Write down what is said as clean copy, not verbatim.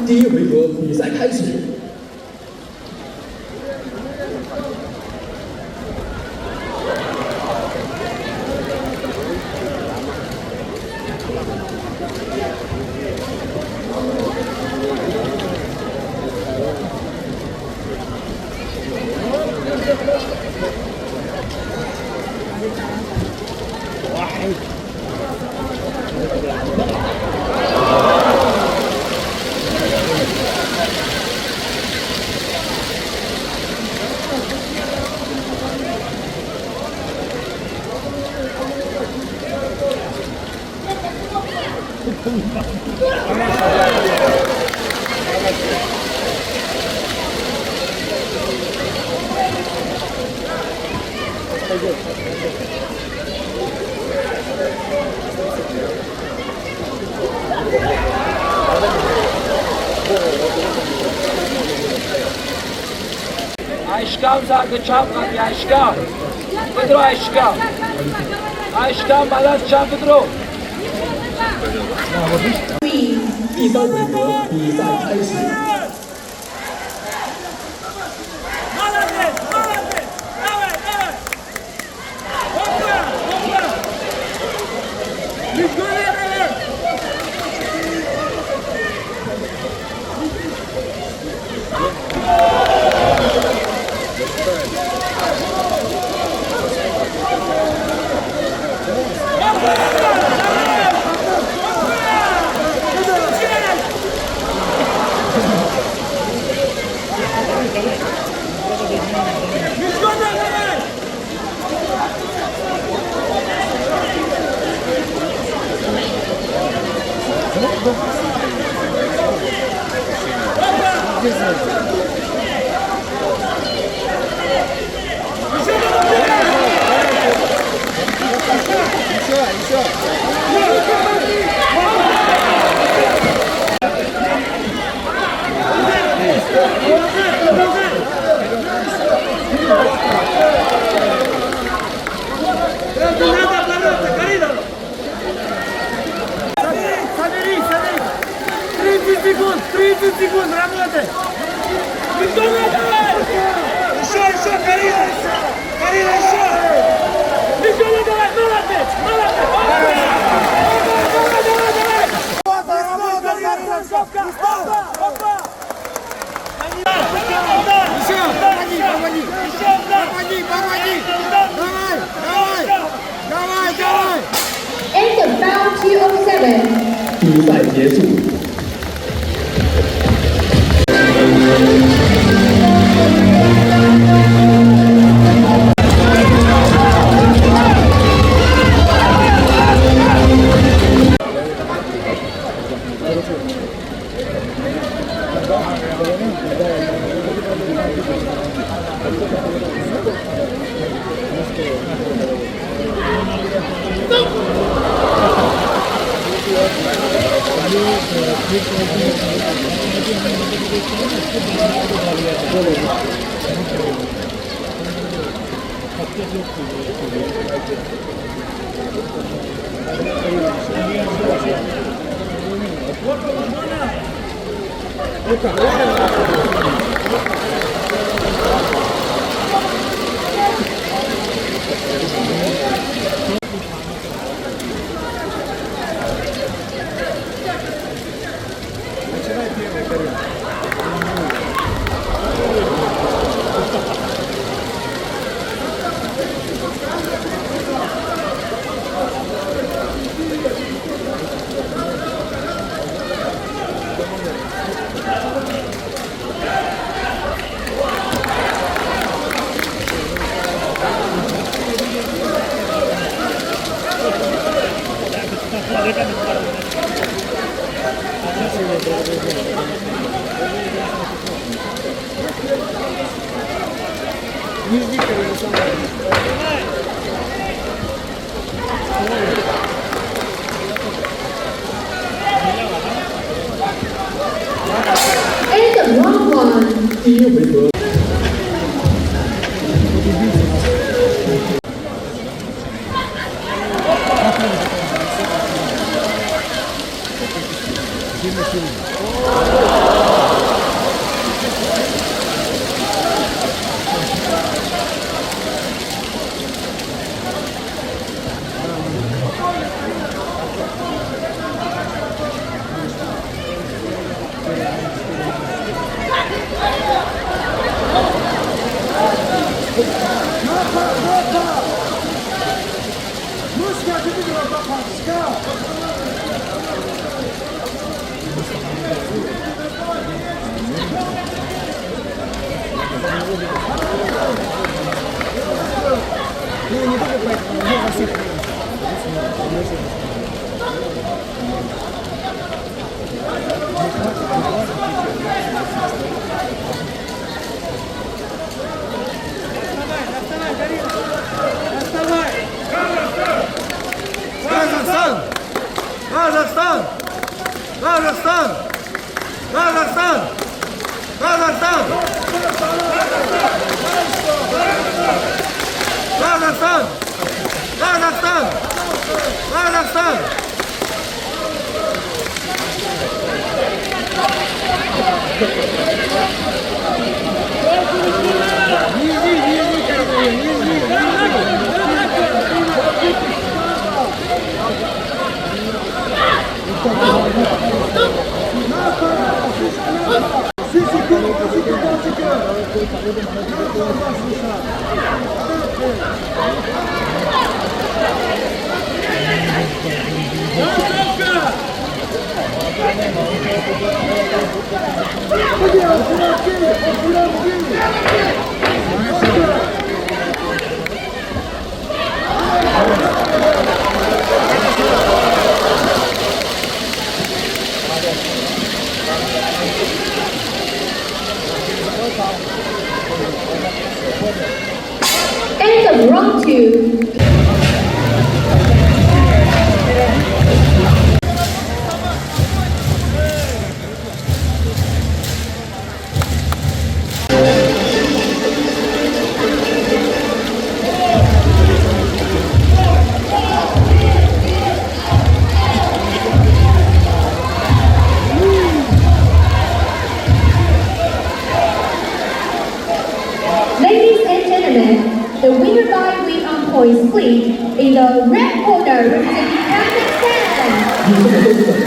第一回合比赛开始。 Ашкам зарда чап қати ашкам. Бедро ашкам. Ашкам баланд чап бедро. 第三回合比赛开始。 Молодец, молодец! Давай, давай! Опа, опа! Мишгона, давай! Мишгона, давай! Надо бороться, Карина! Соберись, соберись! 30 секунд, 30 секунд, работай! Мишгона, давай! Еще, еще, Карина! Карина, еще! Мишгона, давай! Молодец! Молодец! Молодец! Давай, давай, давай! Опа, опа! Еще, помоги, помоги. Еще удар! Помоги, помоги. Удар! Давай, давай, давай, давай. End of round 207. 比赛结束。 End of round one. 第一回合。End of round two. Ladies and gentlemen, the winner by win on point split in the red corner, representing Kazakhstan. 女士们、先生们。